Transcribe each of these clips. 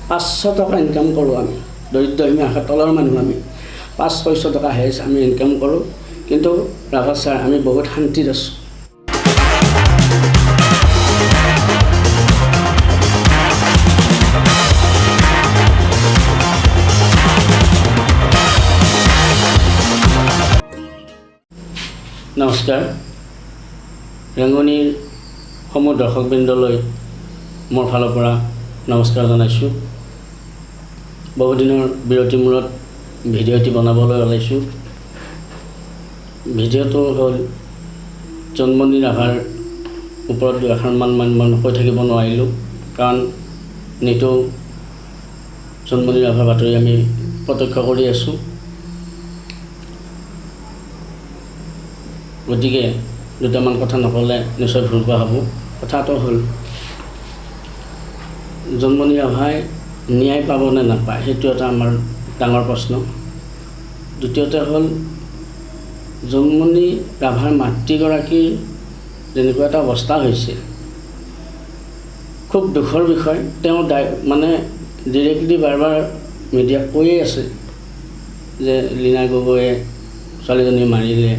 500 টকা ইনকাম কৰোঁ আমি, দৰিদ্ৰ সীমাৰেখাৰ তলৰ মানুহ আমি। 500-600 টকা হেজ আমি ইনকাম কৰোঁ, কিন্তু ৰাভা ছাৰ আমি বহুত শান্তিত আছোঁ। নমস্কাৰ, ৰেঙনিৰ সমূহ দৰ্শকবৃন্দলৈ মোৰ ফালৰ পৰা নমস্কাৰ জনাইছোঁ। বহুদিনৰ বিৰতিৰ মূৰত ভিডিঅ' এটি বনাবলৈ ওলাইছোঁ। ভিডিঅ'টো হ'ল জোনমণি ৰাভাৰ ওপৰত দুআষাৰমান মান কৈ থাকিব নোৱাৰিলোঁ, কাৰণ নিতৌ জোনমণি ৰাভাৰ বাতৰি আমি প্ৰত্যক্ষ কৰি আছোঁ। গতিকে দুটামান কথা নক'লে নিশ্চয় ভুল কোৱা হ'ব। কথাটো হ'ল, জোনমণি ৰাভাই ন্যায় পাব নে নাপায় সেইটো এটা আমাৰ ডাঙৰ প্ৰশ্ন। দ্বিতীয়তে হ'ল, জোনমণি ৰাভাৰ মাতৃগৰাকীৰ যেনেকুৱা এটা অৱস্থা হৈছে, খুব দুখৰ বিষয়। তেওঁ মানে ডিৰেক্টলি বাৰ বাৰ মিডিয়াক কৈয়ে আছে যে লীনা গগৈয়ে ছোৱালীজনী মাৰিলে,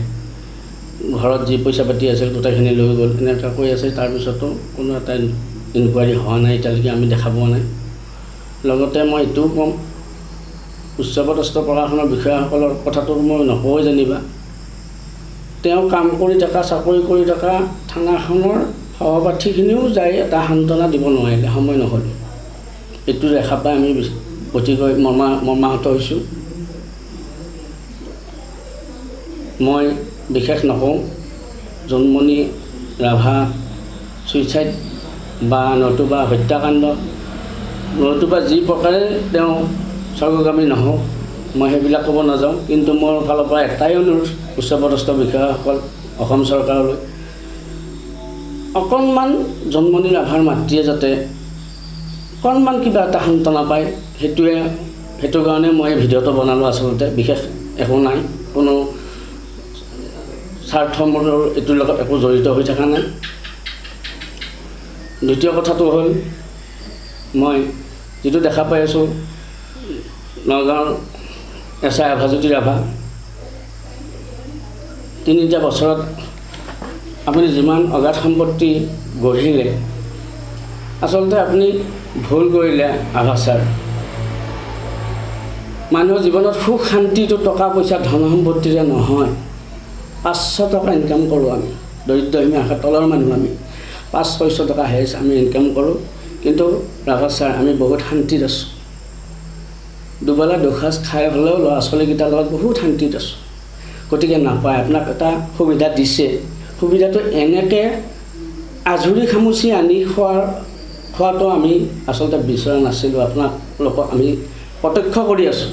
ঘৰত যি পইচা পাতি আছিল গোটেইখিনি লৈ গ'ল, এনেকুৱা কৈ আছে। তাৰপিছতো কোনো এটা ইনকুৱাৰী হোৱা নাই, এতিয়ালৈকে আমি দেখা পোৱা নাই। লগতে মই এইটোও ক'ম, উচ্চপদস্থ প্ৰশাসনৰ বিষয়াসকলৰ কথাটো মই নকওঁৱেই যেনিবা, তেওঁ কাম কৰি থকা, চাকৰি কৰি থকা থানাখনৰ সহপাঠীখিনিও যাই এটা সান্তনা দিব নোৱাৰিলে, সময় নহ'ল। এইটো দেখা পাই আমি অতিকৈ মৰ্মাহত হৈছোঁ। মই বিশেষ নকওঁ, জোনমণি ৰাভা ছুইচাইড বা নতুবা হত্যাকাণ্ড নতুবা যি প্ৰকাৰে তেওঁ স্বৰ্গগামী নহওক, মই সেইবিলাক ক'ব নাযাওঁ। কিন্তু মোৰ ফালৰ পৰা এটাই অনুৰোধ উচ্চপদস্থ বিষয়াসকল, অসম চৰকাৰলৈ, অকণমান জোনমণি ৰাভাৰ মাতৃয়ে যাতে অকণমান কিবা এটা সান্তনা পায়, সেইটো কাৰণে মই ভিডিঅ'টো বনালোঁ। আচলতে বিশেষ একো নাই, কোনো স্বাৰ্থ মোৰ এইটোৰ লগত একো জড়িত হৈ থকা নাই। দ্বিতীয় কথাটো হ'ল, মই যিটো দেখা পাই আছোঁ, নগাঁৱৰ এছ I Abhajyoti Rabha 3টা বছৰত আপুনি যিমান অগাধ সম্পত্তি গঢ়িলে, আচলতে আপুনি ভুল কৰিলে আভা ছাৰ। মানুহৰ জীৱনত সুখ শান্তিটো টকা পইচা ধন সম্পত্তিৰে নহয়। 500 টকা ইনকাম কৰোঁ আমি, দৰিদ্ৰ সীমাৰেখাৰ তলৰ মানুহ আমি। 500-600 টকা হেজ আমি ইনকাম কৰোঁ, কিন্তু ৰাভা ছাৰ আমি বহুত শান্তিত আছোঁ। দুবেলা দুসাঁজ খাই হ'লেও ল'ৰা ছোৱালীকেইটাৰ লগত বহুত শান্তিত আছোঁ। গতিকে নাপায়, আপোনাক এটা সুবিধা দিছে, সুবিধাটো এনেকৈ আজুৰি খামুচি আনি খোৱাটো আমি আচলতে বিচৰা নাছিলোঁ। আপোনালোকক আমি প্ৰত্যক্ষ কৰি আছোঁ,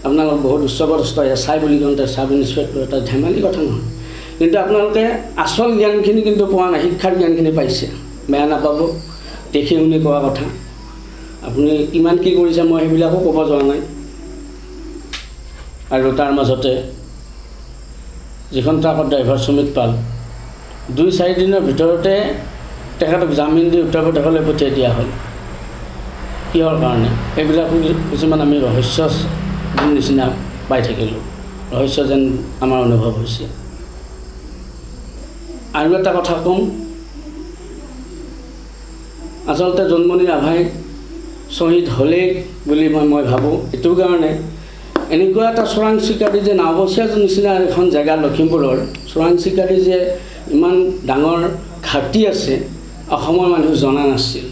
আপোনালোক বহুত উচ্চপদস্থ এছ I বুলি কওঁতে চাব ইনস্পেক্টৰ এটা ধেমালি কথা নহয়, কিন্তু আপোনালোকে আচল জ্ঞানখিনি কিন্তু পোৱা নাই, শিক্ষাৰ জ্ঞানখিনি পাইছে। বেয়া নাপাব, দেখি শুনি কোৱা কথা। আপুনি কিমান কি কৰিছে মই সেইবিলাকো ক'ব যোৱা নাই। আৰু তাৰ মাজতে যিখন ট্ৰাকত ড্ৰাইভাৰ সুমিত পাল, 2-4 দিনৰ ভিতৰতে তেখেতক জামিন দি উত্তৰ প্ৰদেশলৈ পঠিয়াই দিয়া হ'ল। কিহৰ কাৰণে? সেইবিলাকো কিছুমান আমি ৰহস্য নিচিনা পাই থাকিলোঁ, ৰহস্য যেন আমাৰ অনুভৱ হৈছে। আৰু এটা কথা ক'ম, আচলতে জোনমণি ৰাভাই শ্বহীদ হ'লেই বুলি মই ভাবোঁ। এইটো কাৰণে এনেকুৱা এটা চোৰাং চিকাৰী যে নাওবৈচা নিচিনা এখন জেগা, লখিমপুৰৰ চোৰাং চিকাৰী যে ইমান ডাঙৰ ঘাটি আছে, অসমৰ মানুহ জনা নাছিল।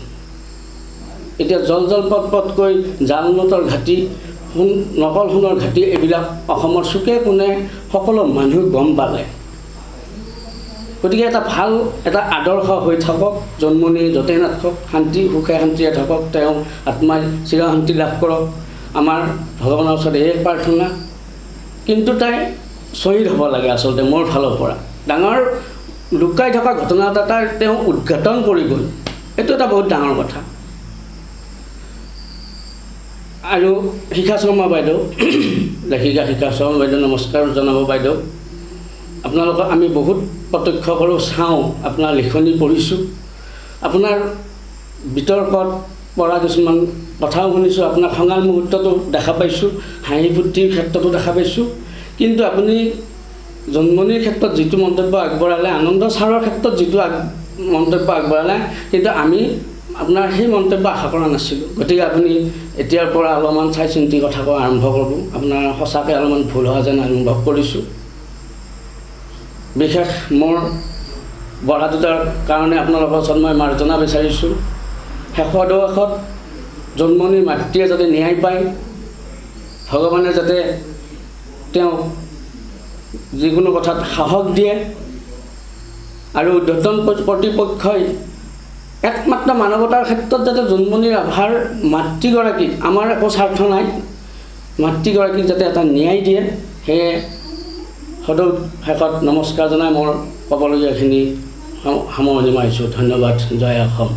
এতিয়া জল জল পট পটকৈ জাল নোটৰ ঘাটি, সোণ, নকল সোণৰ ঘাটি, এইবিলাক অসমৰ চুকে কোণে সকলো মানুহ গম পালে। গতিকে এটা ভাল এটা আদৰ্শ হৈ থাকক, জোনমণি য'তেই নাথাকক, শান্তি সুখে শান্তিৰে থাকক, তেওঁ আত্মাই চিৰশান্তি লাভ কৰক, আমাৰ ভগৱানৰ ওচৰত এই প্ৰাৰ্থনা। কিন্তু তাই শ্বহীদ হ'ব লাগে আচলতে মোৰ ফালৰ পৰা। ডাঙৰ লুকাই থকা ঘটনা এটা তাৰ তেওঁ উদঘাটন কৰি গ'ল, এইটো এটা বহুত ডাঙৰ কথা। আৰু শিখা শৰ্মা বাইদেউ, লেখিকা শিখা শৰ্মা বাইদেউ, নমস্কাৰ জনাব বাইদেউ। আপোনালোকক আমি বহুত প্ৰত্যক্ষ কৰোঁ, চাওঁ, আপোনাৰ লিখনি পঢ়িছোঁ, আপোনাৰ বিতৰ্কত পৰা কিছুমান কথাও শুনিছোঁ, আপোনাৰ খঙাল মুহূৰ্ততো দেখা পাইছোঁ, হাঁহি ফূৰ্তিৰ ক্ষেত্ৰতো দেখা পাইছোঁ। কিন্তু আপুনি জোনমণিৰ ক্ষেত্ৰত যিটো মন্তব্য আগবঢ়ালে, আনন্দ ছাৰৰ ক্ষেত্ৰত যিটো মন্তব্য আগবঢ়ালে, কিন্তু আমি আপোনাৰ সেই মন্তব্য আশা কৰা নাছিলোঁ। গতিকে আপুনি এতিয়াৰ পৰা অলপমান চাই চিন্তি কথা কোৱা আৰম্ভ কৰিব। আপোনাৰ সঁচাকৈ অলপমান ভুল হোৱা যেন অনুভৱ কৰিছোঁ। বিশেষ মোৰ বঢ়া দুটাৰ কাৰণে আপোনালোকৰ ওচৰত মই মাৰ্জনা বিচাৰিছোঁ। শেষত জোনমণিৰ মাতৃয়ে যাতে ন্যায় পায়, ভগৱানে যাতে তেওঁক যিকোনো কথাত সাহস দিয়ে আৰু ঊৰ্ধ্বতন কৰ্তৃপক্ষই একমাত্ৰ মানৱতাৰ ক্ষেত্ৰত যাতে জোনমণি ৰাভাৰ মাতৃগৰাকীক, আমাৰ একো স্বাৰ্থ নাই, মাতৃগৰাকীক যাতে এটা ন্যায় দিয়ে, সেয়ে সদৌ শেষত নমস্কাৰ জনাই মোৰ ক'বলগীয়াখিনি সামৰণি মাৰিছোঁ। ধন্যবাদ। জয় অসম।